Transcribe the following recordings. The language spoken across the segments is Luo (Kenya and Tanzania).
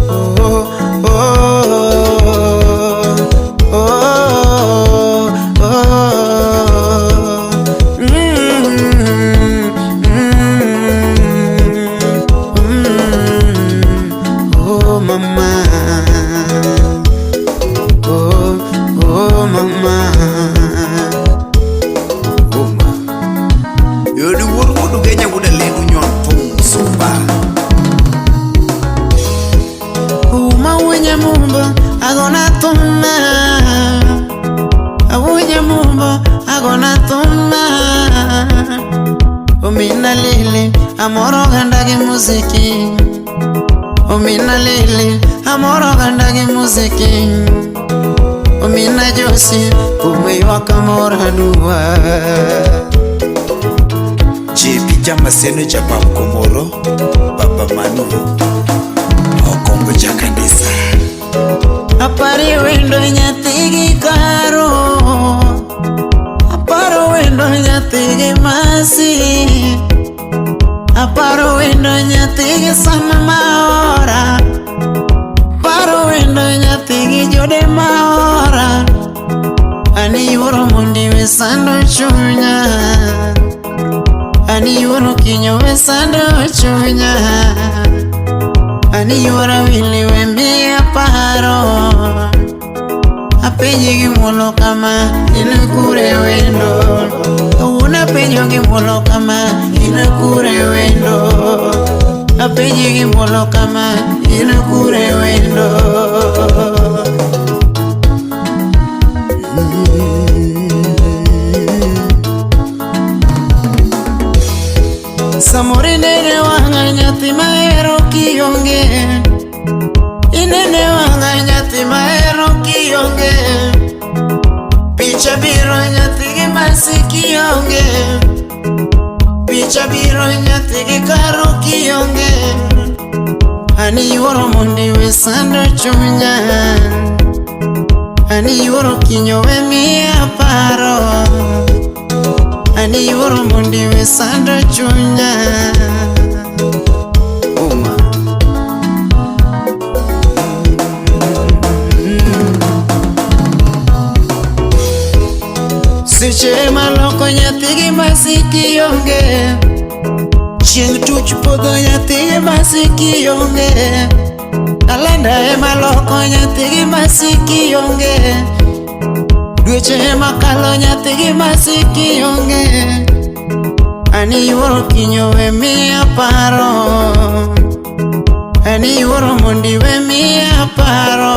Oh, oh, oh, mm, mm, mm. Oh mama, oh, oh mama. Uma. Yodi wuor wuod Ugenya wuod Alego nyon thum sumba. Uma wenye mumba agona tuma, awunye mumba agona tuma. Omina lili amoro ganda gi muziki. Omina lili amoro ganda gi muziki. Omina josi umeywak amor aduwa. JP Jamaseno Japap Komoro, Baba Manu, Okombo Jakanisa. Apari wendo nyathi gi karo, aparo wendo nyathi gi masi, aparo wendo nyathi gi sama maora, aparo wendo nyathi gi jode maora. Ani yuoro mondi we sando chunya, ani yuoro kinyo we sando chunya. Ani yuora wili we miya paro. Apenji gi muolo kama in kure wendo. Kawuono apenjo gi muolo kama in kure wendo. Apenji gi muolo kama in kure wendo. Samoro inene wang'a nyathi mahero kionge. Inene wang'a nyathi mahero kionge. Picha biro nyathi gi masi kionge. Picha biro nyathi gi karo kionge. Ani yuoro mondi we sando chunya. Ani yuoro kinyo we miya paro. Ani yuoro mondi we sando chunya. Uma. Seche maloko nyathi gi masi kionge. Chieng' tuch podho nyathi gi masi kionge. Kalenda ema loko nyathi gi masi kionge. Dweche ema kalo nyathi gi masi kionge. Ani yuoro kinyo we miya paro. Ani yuoro mondi we miya paro.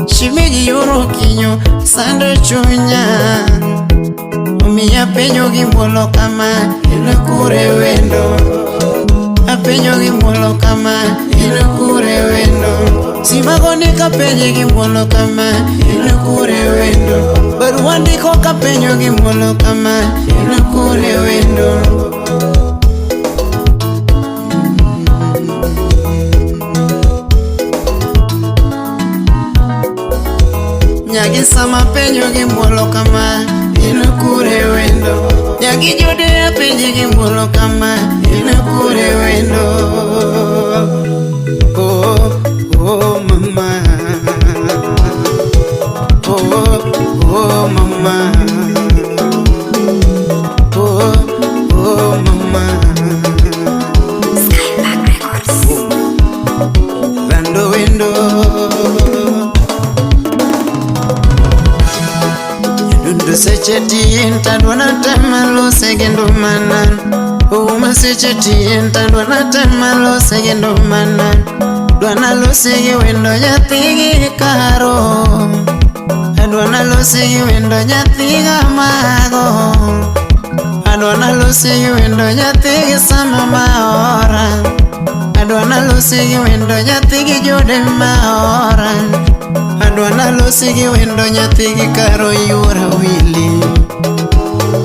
Shimeji yuoro kinyo sando chunya. Omiyo apenjo gi muolo kama in kure wendo. Apenjo gi muolo kama in kure wendo. Simagoni kapenje gi muolo kama in kure wendo. Barua ndiko kapenjo gi muolo kama in kure wendo. Nyagi sama penjo gi muolo kama in kure wendo. Nyagi jode apenji gi muolo kama in kure wendo. Oh, oh mama. Oh, oh mama. Oh, oh mama. Skyback Records. Lando wendo. Nyadundo seche tin tadwana tamalose gendo mana. Uma seche tin tadwana tamalose gendo mana. Dwana lose gi wendo nyathi gi karo. Adwana lose gi wendo nyathi gamago. Adwana lose gi wendo nyathi gi sama maora. Adwana lose gi wendo nyathi gi jode maora. Adwana lose gi wendo nyathi gi karo yuora wili.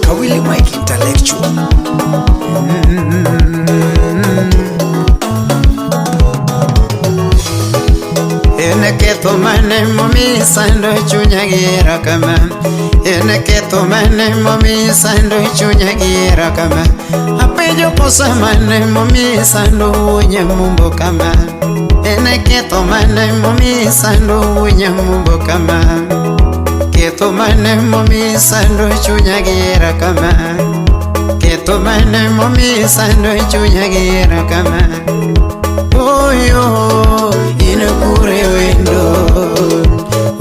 Kawili Mike Intellectual. En ketho ketho mane momi sando chunya gi hera kama? En ketho mane momi sando chunya gi hera kama? Apenjo kosa mane momi sando wuonya mumbo kama? En ketho mane momi sando wuonya mumbo kama? Ketho mane momi sando chunya gi hera kama? Ketho mane momi sando chunya gi hera kama? Oyo, in kure wendo.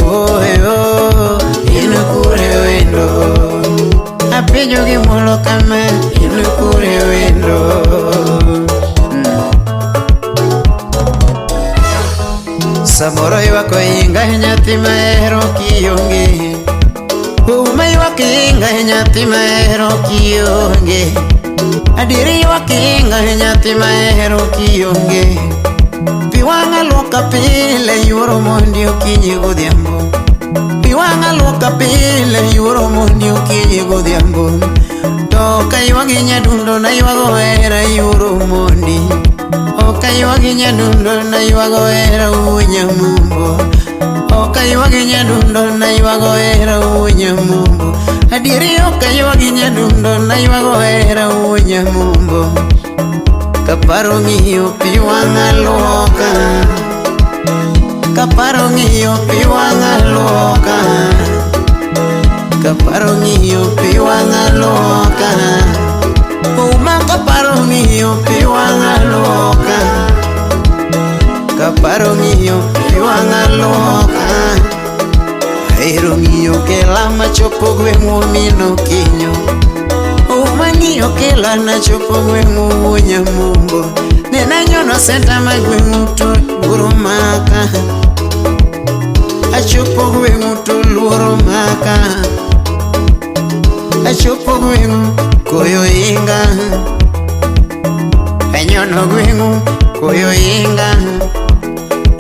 Oyo, in kure wendo. Apenjo gi muolo kama, in kure wendo. Samoro ywak ohinga nyathi mahero kionge. Uma ywak inga nyathi mahero kionge. Adieri ywak inga nyathi mahero kionge. Pi wang'a luoka pile yuoro mondi okinyi godhiambo. Pi wang'a luoka pile yuoro mondi okinyi godhiambo. To kaywagi nyadundo naywago hera yuoro mondi. Ok aywagi nyadundo naywago hera wuo nyamumbo. Ok aywagi nyadundo naywago hera wuo nyamumbo. Adieri ok aywagi nyadundo naywago hera wuo nyamumbo. Kaparo ng'iyo pi wang'a luoka. Kaparo ng'iyo pi wang'a luoka. Kaparo ng'iyo pi wang'a luoka. Uma kaparo ng'iyo pi wang'a luoka. Kaparo ng'iyo pi wang'a luoka. Ahero ng'iyo kela machopo gweng'u mino kinyo. Uma ng'iyo kela nachopo gweng'u wuo nyamumbo. Nena nyono senta ma gweng'u to luoro maka. Achopo gweng'u to luoro maka. Achopo gweng'u koyo inga. Anyono gweng'u koyo inga.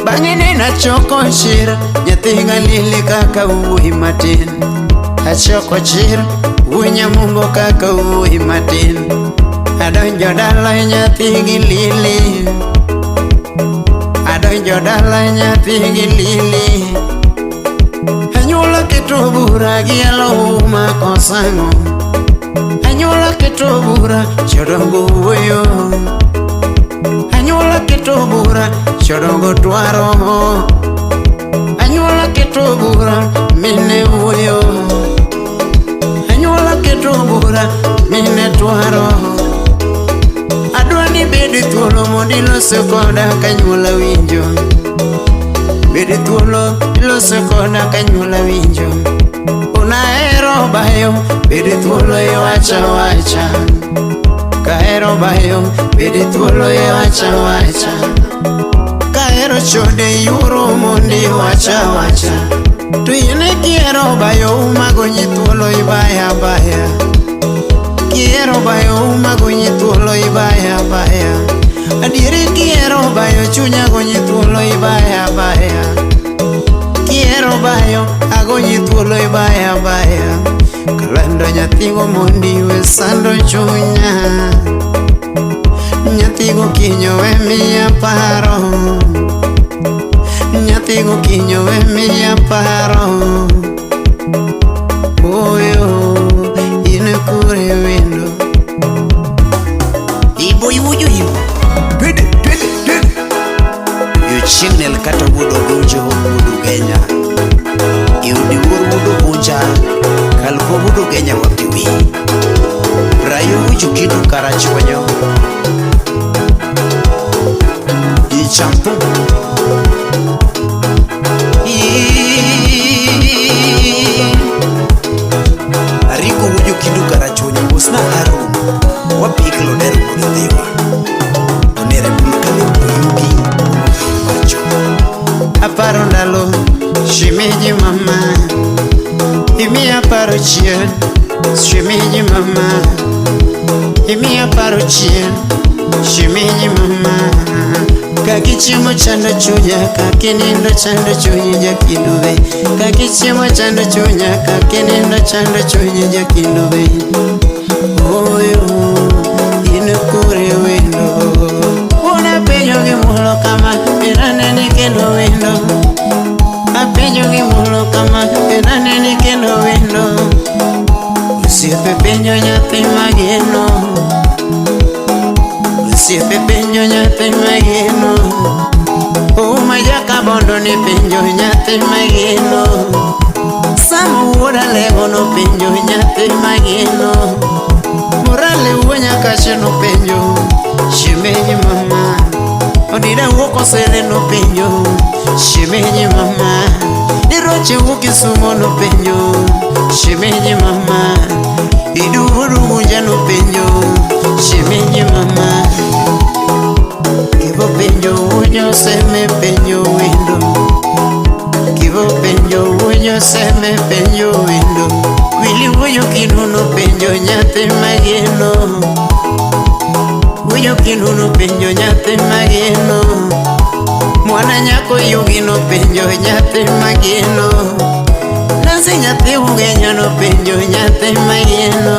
Bang'e nena choko chir nyathi galili kaka wuoyi matin. Achoko chir wuo nyamumbo kaka wuoyi matin. Adonjo dala nyathi gi lili. Adonjo dala nyathi gi lili. Anyuola keto bura gi alo ma kosang'o. Anyuola keto bura jodongo wuoyo. Anyuola keto bura jodongo dwaro. Anyuola keto bura mine wuoyo. Anyuola keto bura mine dwaro. Adwa ni bed thuolo mondo ilos koda kanyuola winjo. Bed thuolo ilos koda kanyuola winjo. Unahero bayo, bed thuolo iwacha wacha. Kahero bayo, bed thuolo iwacha wacha. Kahero chode yuoro mondo iwacha wacha. To in kihero bayo umagonyi thuolo ibaya baya. Kihero bayo umagonyi thuolo ibaya baya. Adieri kihero bayo chunya gonyi thuolo ibaya baya. Kihero bayo agonyi thuolo ibaya baya. Kalando nyathigo mondi we sando chunya. Nyathigo kinyo we miya paro. Nyathigo kinyo we miya paro. Oyo in kure wendo. Ibo iwujo ibo. Twende, twende, twende. Yo chieng' nel kata wuod Ogonjo wuod Ugenya. E odi wuor wuod Ogunja, kalko wuod Ugenya wapiwi. Rayo wujo kidu karachuonyo. Ichampu. Ariko wujo kidu karachuonyo mosna Harun. Wapiklo ner wuod Ndhiwa. Onere bulkale oyugi wacho. Aparo ndalo shemeji mama. Imiya paro chien shemeji mama. Imiya paro chien shemeji mama. Kagichiemo chando chunya, kakinindo chando chunyi jakinduwe. Kagichiemo chando chunya, kakinindo chando chunyi jakinduwe. Oyo, in kure wendo. Una penjo gi muolo kama, inaneni kendo wendo. gimulo kama enaneni kendo wendo. Osiepe penjo nyathi mageno. Osiepe penjo nyathi mageno. Uma jakabondo ni penjo nyathi mageno. Sama wuoda lego no penjo nyathi mageno. Morale wuo nyakache no penjo shemeji mama. Odida wuok osele no penjo shemeji mama. Diroche wuok Kisumo no penjo shemeji mama. Idu wuod Ugunja no penjo shemeji mama. Kibo penjo wuonyo seme penjo wendo. Kibo penjo wuonyo seme penjo wendo. Wili wuoyo kinuno penjo nyathi mageno. Wuoyo kinuno penjo nyathi mageno. Mwana nyako yugi no penjo nyathi mageno. Nancy nyathi ugenya no penjo nyathi mageno.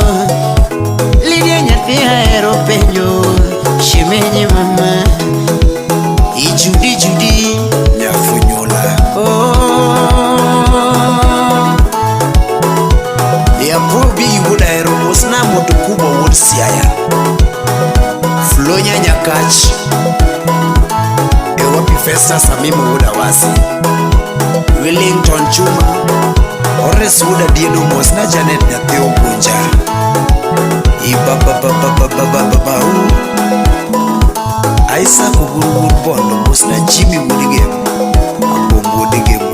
Lydia nyathi ahero penjo shemeji mama. Ijudi Judi Nyafunyola. Oh. Yaprobi wuod Ahero mosna moto kubwa wuod Siaya. Flonya Nyakach. Ewapi Festus Amimo wuod Awasi. Wellington Chuma. Horace wuod Adiedo mosna Janet nyathi Ogunja. Ibababababababau. Isaac Oburu wuod Bondo mosna Jimmy wuod Gem. Abong wuod Gem.